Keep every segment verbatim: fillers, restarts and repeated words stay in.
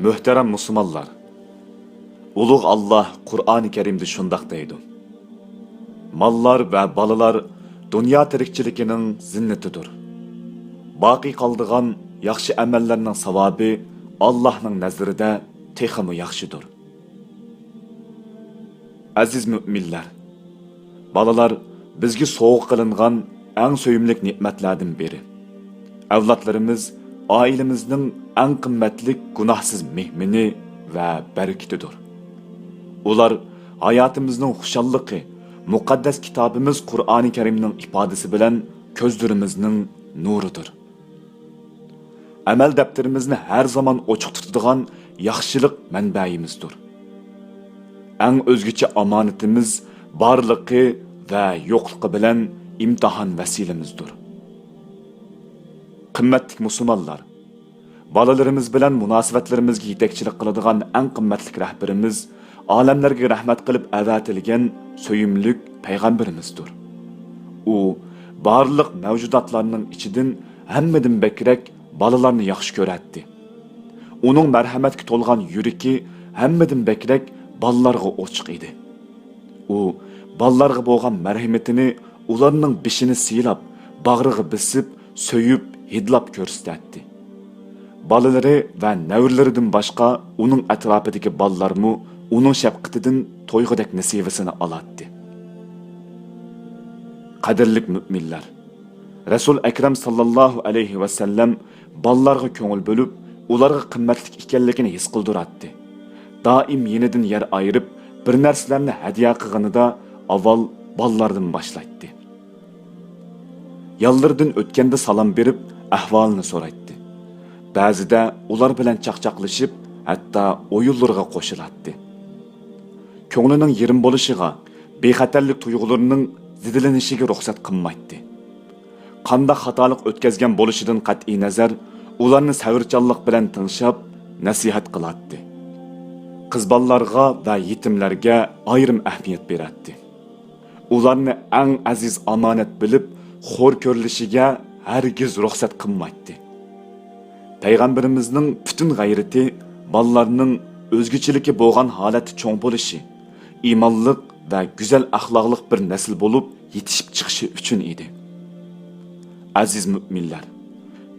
مۆھتەرەم مۇسۇلمانلار! ئۇلۇغ ئاللاھ قۇرئانى كەرىمدە شۇنداق دەيدۇ: «ماللار ۋە بالىلار دۇنيا تىرىكچىلىكىنىڭ زىننىتىدۇر. باقىي قالىدىغان ياخشى ئەمەللەرنىڭ ساۋابى ئاللاھنىڭ نەزىرىدە تېخىمۇ ياخشىدۇر.» ئەزىز مۆمىنلەر! بالىلار بىزگە سوۋغا قىلىنغان ئەڭ سۆيۈملۈك نېمەتلەردىن بىرى. ئەۋلادلىرىمىز ئائىلىمىزنىڭ ئەڭ قىممەتلىك گۇناھسىز مېھمىنى ۋە بەرىكىتىدۇر. ئۇلار ھاياتىمىزنىڭ خۇشاللىقى، مۇقەددەس كىتابىمىز قۇرئانى كەرىمنىڭ ئىپادىسى بىلەن كۆزلىرىمىزنىڭ نۇرىدۇر. ئەمەل دەپتىرىمىزنى ھەر زامان ئوچۇق تۇتىدىغان ياخشىلىق مەنبەيىمىزدۇر. ئەڭ ئۆزگىچە ئامانىتىمىز بارلىقى ۋە يوقلۇقى بىلەن ئىمتىھان ۋەسىلىمىزدۇر. قىممەتلىك مۇسۇلمانلار! بالىلىرىمىز بىلەن مۇناسىۋەتلىرىمىزگە يېتەكچىلىك قىلىدىغان ئەڭ قىممەتلىك رەھبىرىمىز ئالەملەرگە رەھمەت قىلىپ ئەۋەتىلگەن سۆيۈملۈك پەيغەمبىرىمىزدۇر. ئۇ بارلىق مەۋجۇداتلارنىڭ ئىچىدىن ھەممىدىن بەكرەك بالىلارنى ياخشى كۆرەتتى. ئۇنىڭ مەرھەمەتكە تولغان يۈرىكى ھەممىدىن بەكرەك بالىلارغا ئوچۇق ئىدى. ئۇ بالىلارغا بولغان مەرھىمىتىنى ئۇلارنىڭ بېشىنى سىيلاپ، باغرىغا بېسىپ، سۆيۈپ، ھىدلاپ كۆرسىتەتتى. بالىلىرى ۋە نەۋرىلىرىدىن باشقا ئۇنىڭ ئەتراپىدىكى بالىلارمۇ ئۇنىڭ شەپقىتىدىن تويغۇدەك نېسىۋىسىنى ئالاتتى. قەدىرلىك مۆمىنلەر! رەسۇل ئەكرەم ساللاللاھۇ ئەلەيھى ۋەسەللەم بالىلارغا كۆڭۈل بۆلۈپ، ئۇلارغا قىممەتلىك ئىكەنلىكىنى ھېس قىلدۇراتتى. دائىم يېنىدىن يەر ئايرىپ، بىر نەرسىلەرنى ھەدىيە قىلغىنىدا ئاۋۋال بالىلاردىن باشلايتتى. يانلىرىدىن ئۆتكەندە سالام بېرىپ، ئەھۋالىنى سورايتتى. بەزىدە ئۇلار بىلەن چاقچاقلىشىپ، ھەتتا ئويۇنلىرىغا قوشۇلاتتى. كۆڭلىنىڭ يېرىم بولۇشىغا، بىخەتەرلىك تۇيغۇلىرىنىڭ زېدىلىنىشىگە رۇخسەت قىلمايتتى. قانداق خاتالىق ئۆتكەزگەن بولۇشىدىن قەتئىينەزەر، ئۇلارنى سەۋرچانلىق بىلەن تىڭشاپ، نەسىھەت قىلاتتى. قىز بالىلارغا ۋە يېتىملەرگە ئايرىم ئەھمىيەت بېرەتتى. ئۇلارنى ئەڭ ئەزىز ئامانەت بىلىپ، خور كۆرۈلۈشىگە ھەرگىز رۇخسەت قىلمايتتى. پەيغەمبىرىمىزنىڭ پۈتۈن غەيرىتى بالىلارنىڭ ئۆزگىچىلىكى بولغان ھالەتتە چوڭ بولۇشى، ئىمانلىق ۋە گۈزەل ئەخلاقلىق بىر نەسىل بولۇپ يېتىشىپ چىقىشى ئۈچۈن ئىدى. ئەزىز مۆمىنلەر!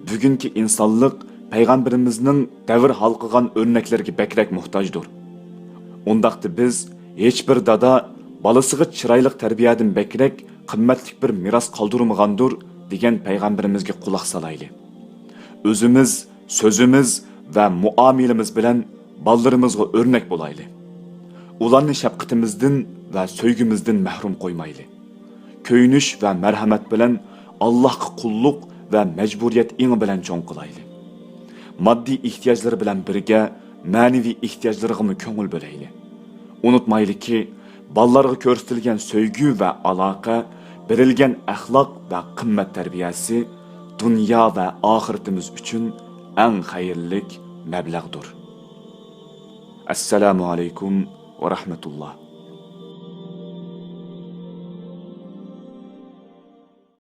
بۈگۈنكى ئىنسانلىق پەيغەمبىرىمىزنىڭ دەۋر ھالقىغان ئۆرنەكلىرىگە بەكرەك موھتاجدۇر. ئۇنداقتا بىز، ھېچبىر دادا بالىسىغا چىرايلىق تەربىيەدىن بەكرەك قىممەتلىك بىر مىراس قالدۇرمىغاندۇر، دېگەن پەيغەمبىرىمىزگە قۇلاق سالايلى. ئۆزىمىز، سۆزىمىز ۋە مۇئامىلىمىز بىلەن بالىلىرىمىزغا ئۆرنەك بولايلى. ئۇلارنى شەپقىتىمىزدىن ۋە سۆيگۈمىزدىن مەھرۇم قويمايلى. كۆيۈنۈش ۋە مەرھەمەت بىلەن ئاللاھقا قۇللۇق ۋە مەجبۇرىيەت ئېڭى بىلەن چوڭ قىلايلى. ماددىي ئېھتىياجلىرى بىلەن بىرگە مەنىۋى ئېھتىياجلىرىغىمۇ كۆڭۈل بۆلەيلى. ئۇنتۇمايلىكى، بالىلارغا كۆرسىتىلگەن سۆيگۈ ۋە ئالاقە، بېرىلگەن ئەخلاق ۋە قىممەت تەربىيەسى دۇنيا ۋە ئاخىرىتىمىز ئۈچۈن ئەڭ خەيرلىك مەبلەغدۇر. ئەسسالامۇ ئەلەيكۇم ۋە رەھمەتۇللاھ.